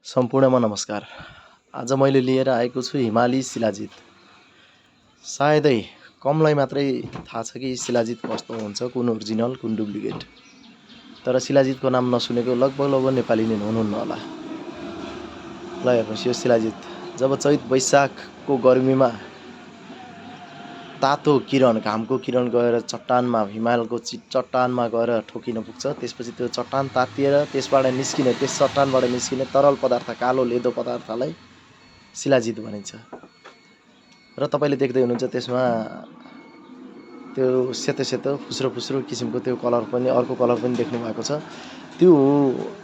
सम्पूर्णमा नमस्कार। आज मैले लिएर आएको छु हिमाली शिलाजित। सायदै कमलाई मात्रै थाहा छ कि शिलाजित कस्तो हुन्छ, कुन ओरिजिनल कुन डुप्लिकेट। तर शिलाजितको नाम नसुनेको लगभग नेपाली नै हुनुहुन्न होला। ल हेर्नुहोस् यो शिलाजित। जब चैत वैशाखको गर्मीमा तातो किरण, घामको किरण गएर चट्टानमा, हिमालको चट्टानमा गएर ठोकिन पुग्छ। त्यसपछि त्यो चट्टान तातिएर त्यसबाट निस्किने, त्यस चट्टानबाट निस्किने तरल पदार्थ, कालो लेदो पदार्थलाई शिलाजित भनिन्छ। र तपाईले देख्दै हुनुहुन्छ त्यसमा त्यो सेतो सेतो फुस्रो फुस्रो किसिमको त्यो कलर पनि, अर्को कलर पनि देख्नु भएको छ। त्यो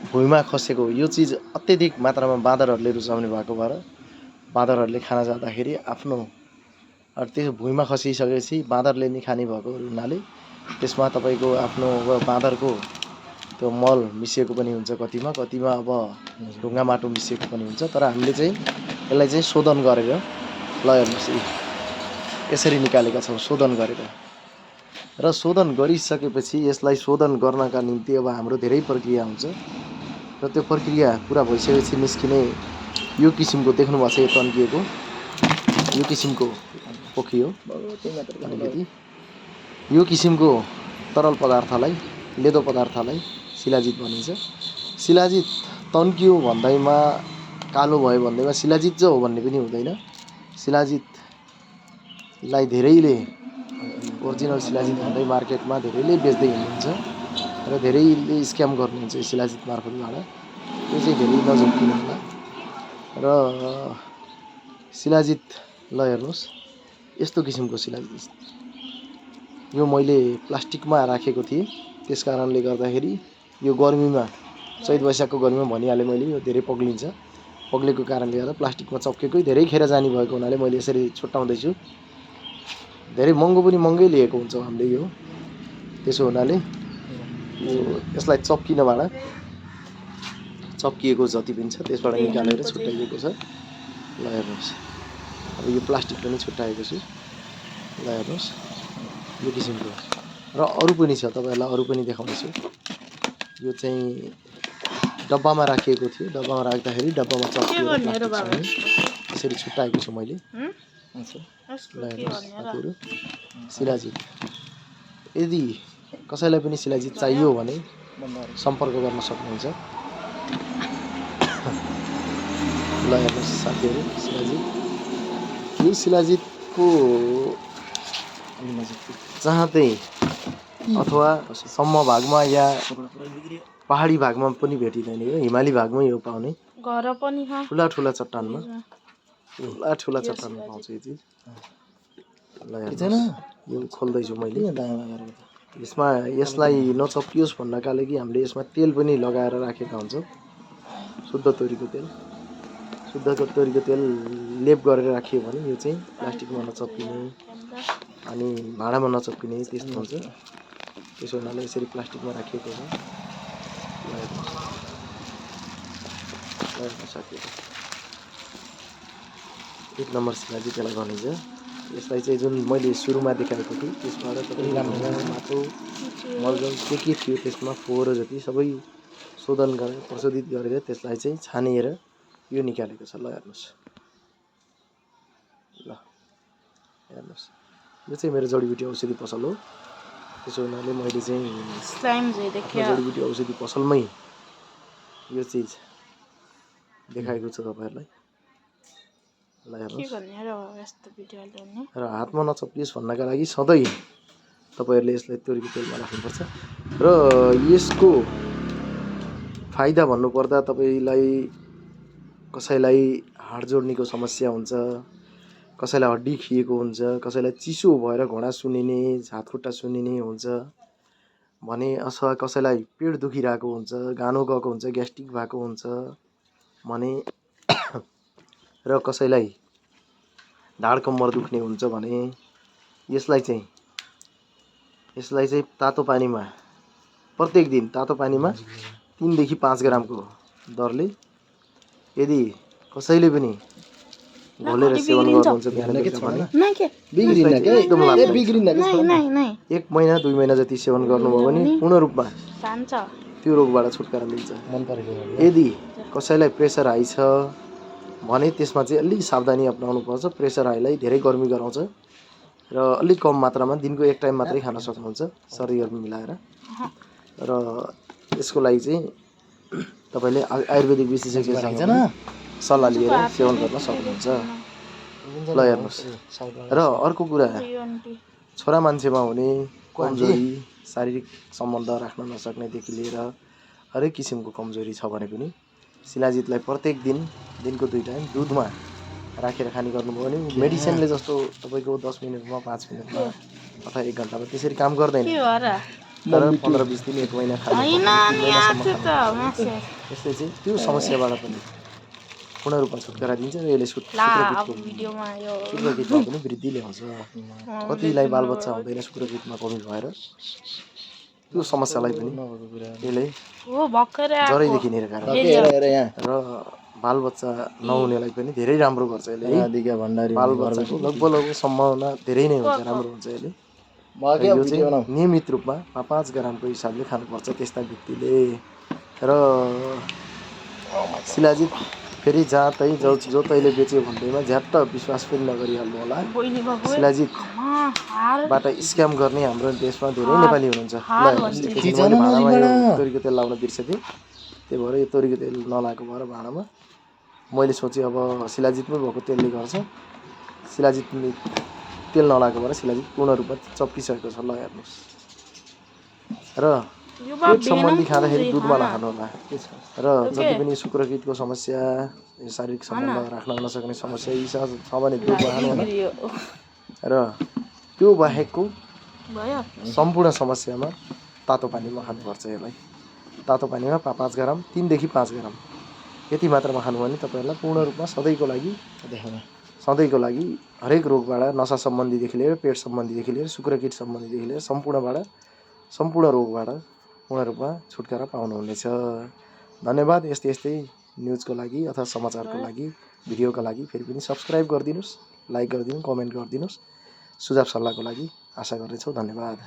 भुइँमा खसेको यो चिज अत्यधिक मात्रामा बाँदरहरूले रुचाउने भएको भएर बाँदरहरूले खान जाँदाखेरि आफ्नो त्यो भुइँमा खसिसकेपछि बाँदरले नि खाने भएको हुनाले त्यसमा तपाईको आफ्नो बाँदरको त्यो मल मिसिएको पनि हुन्छ, कतिमा अब ढुङ्गा माटो मिसिएको पनि हुन्छ। तर हामीले चाहिँ यसलाई चाहिँ शोधन गरेर, ल हेर्नुहोस् यसरी निकालेका छौँ शोधन गरेर। र शोधन गरिसकेपछि यसलाई शोधन गर्नका निम्ति अब हाम्रो धेरै प्रक्रिया हुन्छ। र त्यो प्रक्रिया पुरा भइसकेपछि निस्किने यो किसिमको देख्नुभएको छ, यो तन्किएको यो किसिमको पोखियो अलिकति, यो किसिमको तरल पदार्थलाई, लेदो पदार्थलाई शिलाजित भनिन्छ। शिलाजित तन्कियो भन्दैमा, कालो भयो भन्दैमा शिलाजित जो हो भन्ने पनि हुँदैन। शिलाजितलाई धेरैले ओरिजिनल शिलाजित भन्दै मार्केटमा धेरैले बेच्दै हुनुहुन्छ र धेरैले स्क्याम गर्नुहुन्छ शिलाजित मार्फतबाट। त्यो चाहिँ धेरै नझुक्किनु होला। र शिलाजित ल हेर्नुहोस् यस्तो किसिमको शिलाजित। यो मैले प्लास्टिकमा राखेको थिएँ, त्यस कारणले गर्दाखेरि यो गर्मीमा, चैत वैशाखको गर्मीमा भनिहालेँ मैले, यो धेरै पग्लिन्छ। पग्लेको कारणले गर्दा प्लास्टिकमा चप्केकै धेरै खेर जाने भएको हुनाले मैले यसरी छुट्याउँदैछु। धेरै महँगो पनि महँगै लिएको हुन्छ हामीले यो। त्यसो हुनाले यसलाई चप्किनबाट, चप्किएको जति पनि छ त्यसबाट निकालेर छुट्याइएको छ। ल हेर्नुहोस् अब यो प्लास्टिक पनि छुट्याएको छु। ल हेर्नुहोस् यो किसिमको। र अरू पनि छ, तपाईहरुलाई अरू पनि देखाउँछु। यो चाहिँ डब्बामा राखिएको थियो। डब्बामा राख्दाखेरि डब्बामा चप्किएर यसरी छुट्याएको छु मैले। शिलाजित। यदि कसैलाई पनि शिलाजित चाहियो भने सम्पर्क गर्न सक्नुहुन्छ। ल हेर्नुहोस् साथीहरु, शिलाजित। यो शिलाजितको जहाँ चाहिँ अथवा सम्म भागमा या पहाडी भागमा पनि भेटिँदैन, यो हिमाली भागमै यो पाउने। घर पनि ठुला ठुला चट्टानमा, ठुला चट्टानमा पाउँछ यो चिज। ल हेर्नुहोस् यो खोल्दैछु मैले। यसमा यसलाई नचप्कियोस् भन्नका लागि हामीले यसमा तेल पनि लगाएर राखेका हुन्छौँ। शुद्ध तोरीको तेल। शुद्ध तोरीको तेल लेप गरेर राखियो भने यो चाहिँ प्लास्टिकमा नचप्किने अनि भाँडामा नचप्किने त्यस्तो हुन्छ। त्यसो हुनाले यसरी प्लास्टिकमा राखिएको छ। साथीहरु, एक नम्बर शिलाजित यसलाई भनिन्छ। यसलाई चाहिँ जुन मैले सुरुमा देखाएको थिएँ त्यसबाट तपाईँ माटो, मलजल के थियो त्यसमा फोहोर जति सबै शोधन गरेर, प्रशोधित गरेर त्यसलाई चाहिँ छानेर यो निकालेको छ। ल हेर्नुहोस्, ल हेर्नुहोस् यो चाहिँ मेरो जडीबुटी औषधि पसल हो। त्यसो हुनाले मैले चाहिँ जडीबुटी औषधि पसलमै यो चिज देखाएको छु तपाईहरुलाई। ल हेर्नुहोस्। र हातमा नचप्कियोस् भन्नका लागि सधैँ तपाईहरुले यसलाई तोरीको तेलमा राख्नुपर्छ। र यसको फाइदा भन्नुपर्दा तपाईलाई कसैलाई हाड जोड्नेको समस्या हुन्छ, कसैलाई हड्डी खिएको हुन्छ, कसैलाई चिसो भएर घुँडा सुन्निने, हातखुट्टा सुन्निने हुन्छ भने, अथवा कसैलाई पेट दुखिरहेको हुन्छ, गानो गएको हुन्छ, ग्यास्ट्रिक भएको हुन्छ भने, र कसैलाई ढाड कम्मर दुख्ने हुन्छ भने यसलाई चाहिँ तातो पानीमा प्रत्येक दिन तातो पानीमा 3 देखि 5 ग्रामको दरले यदि कसैले पनि घोलेर सेवन गर्नुहुन्छ बिहान बेलुका भने बिग्रिन्न। 1 महिना 2 महिना जति सेवन गर्नुभयो भने पूर्ण रूपमा त्यो रोगबाट छुटकारा मिल्छ। मन परेको यदि कसैलाई प्रेसर हाई छ भने त्यसमा चाहिँ अलि सावधानी अपनाउनु पर्छ। प्रेसर हाईलाई धेरै गर्मी गराउँछ र अलिक कम मात्रामा दिनको एक टाइम मात्रै खान सक्नुहुन्छ शरीर गर्मी मिलाएर। र यसको लागि चाहिँ तपाईँले आयुर्वेदिक विशेषज्ञसँग सल्लाह लिएर सेवन गर्न सक्नुहुन्छ। ल हेर्नुहोस्। र अर्को कुरा, छोरा मान्छेमा हुने कमजोरी, शारीरिक सम्बन्ध राख्न नसक्नेदेखि लिएर हरेक किसिमको कमजोरी छ भने पनि शिलाजितलाई प्रत्येक दिन दिनको 2 टाइम दुधमा राखेर खाने गर्नुभयो भने मेडिसिनले जस्तो तपाईँको 10 मिनटमा 5 मिनटमा अथवा 1 घन्टामा त्यसरी काम गर्दैन। तर 15-20 दिन 1 महिना खानु यसले चाहिँ त्यो समस्याबाट पनि पूर्ण रूपमा छुटकारा दिन्छ र यसले शुक्रकृतमा पनि वृद्धि ल्याउँछ। कतिलाई बालबच्चा हुँदैन शुक्रकृतमा कमी भएर, त्यो समस्यालाई पनि यसले जरैदेखि निराकार र बालबच्चा नहुनेलाई पनि धेरै राम्रो गर्छ यसले। बालबच्चाको लगभग सम्भावना धेरै नै हुन्छ, राम्रो हुन्छ यसले। यो चाहिँ नियमित रूपमा 5 ग्रामको हिसाबले खानुपर्छ त्यस्ता व्यक्तिले। र शिलाजित फेरि जहाँ तै जो तैले बेच्यो भन्दैमा झ्याट्ट विश्वास पनि नगरिहाल्नु होला। शिलाजितबाट स्क्याम गर्ने हाम्रो देशमा धेरै नेपाली हुनुहुन्छ। तोरीको तेल लाउन बिर्सेथेँ, त्यही भएर यो तोरीको तेल नलाएको भएर भाँडामा मैले सोचेँ अब शिलाजितमै भएको तेलले गर्छ। शिलाजित तेल नलाएको भएर शिलाजित पूर्ण रूपमा चप्किसकेको छ। ल हेर्नुहोस्। र पेट सम्बन्धी खाँदाखेरि दुधमा नखानु होला। र जति पनि शुक्रकृतको समस्या, शारीरिक सम्बन्ध राख्न नसक्ने समस्या यी छ भने दुधमा खानु होला। र त्यो बाहेकको सम्पूर्ण समस्यामा तातो पानीमा खानुपर्छ। यसलाई तातो पानीमा 5 ग्राम 3 देखि 5 ग्राम यति मात्रामा खानु भने तपाईँहरूलाई पूर्ण रूपमा सधैँको लागि हरेक रोगबाट, नसा सम्बन्धीदेखि लिएर पेट सम्बन्धीदेखि लिएर शुक्रकृत सम्बन्धीदेखि लिएर सम्पूर्ण रोगबाट पूर्ण रूपमा छुटकारा पाउनुहुनेछ। धन्यवाद। यस्तै न्युजको लागि अथवा समाचारको लागि, भिडियोका लागि फेरि पनि सब्सक्राइब गरिदिनुहोस्, लाइक गरिदिनु, कमेन्ट गरिदिनुहोस्। सुझाव सल्लाहको लागि आशा गर्नेछौँ। धन्यवाद।